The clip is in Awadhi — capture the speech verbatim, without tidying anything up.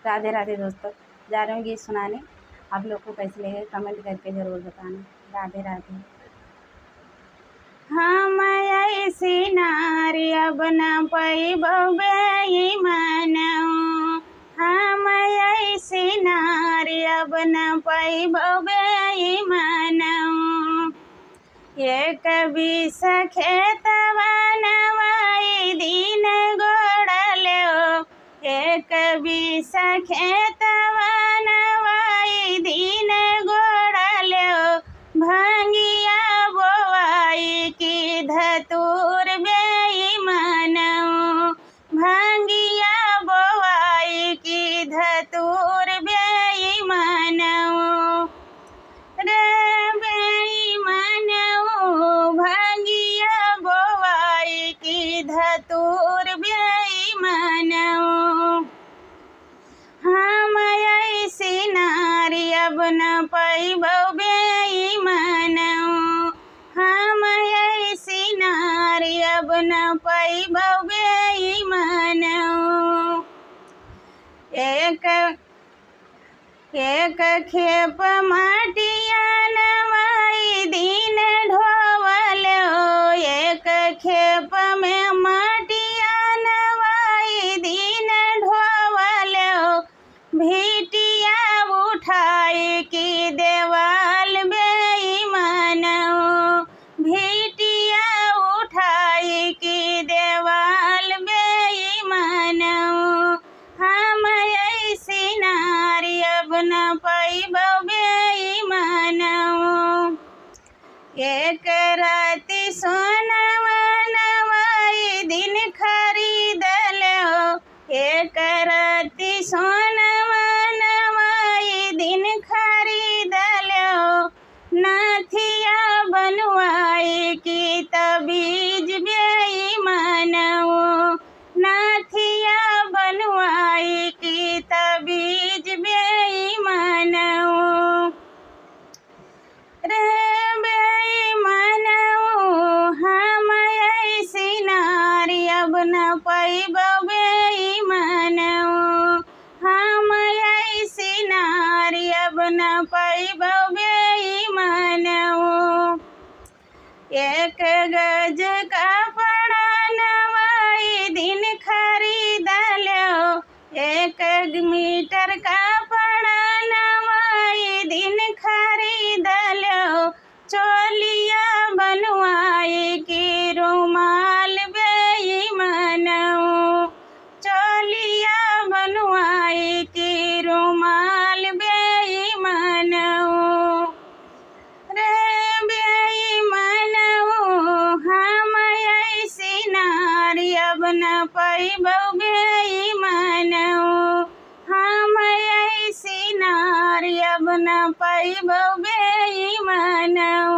राधे राधे दोस्तों, जा रहे हूँ गीत सुनाने। आप लोग को कैसे लगे, comment करके जरूर बताना। राधे राधे। हम ऐसी नारी अब न पैबो बेईमानऊ, हम ऐसी नारी अब न पैबो बेईमानऊ। एक बीस खेतवा नवाई दिन गोड़लेओ, एक बीस खेतवा नवाई दिन गोड़लेओ, भंगिया बोवाई की धतूर बेईमानऊ, भंगिया बोवाई की धतूर बेईमानऊ। रे बेईमानऊ, भंगिया बोवाई की धतूर बेईमानऊ। हम ऐसी नारी अब न पैबो बेईमानऊ, हम ऐसी नारी अब न पैबो बेईमानऊ। एक एक खेप माटिया नवाई दिन ढोवलेओ, एक खेप में माटिया नवाई दिन ढोवलेओ, भिटिया उठाई की देवाल बेईमानऊ, भिटिया उठाई की देवाल बेईमानऊ। हम ऐसी नारी अब न पैबो बेईमानऊ। एक राती सोनवा नवाई दिन खरीदलेओ, एक राती सोनवा नवाई दिन खरीदलेओ, नाथिया बनवाई की तबीज बेईमानऊ, नाथिया बनवाई की तबीज बेईमानऊ। रे बेईमानऊ, हम ऐसी नारी अब न पैबो बेईमानऊ, हम ऐसी नारी अब न पैबो बेईमानऊ। एक गज कपड़ा नवाई दिन खरीदलेओ, एक मीटर कपड़ा नवाई दिन खरीदलेओ, चोलिया बनवाई की रुमाल बेईमानऊ, चोलिया बनवाई की रुमाल बेईमानऊ। रे बेईमानऊ, हम ऐसी नारी अब न पैबो बेईमानऊ, हम ऐसी नारी अब न पैबो बेईमानऊ।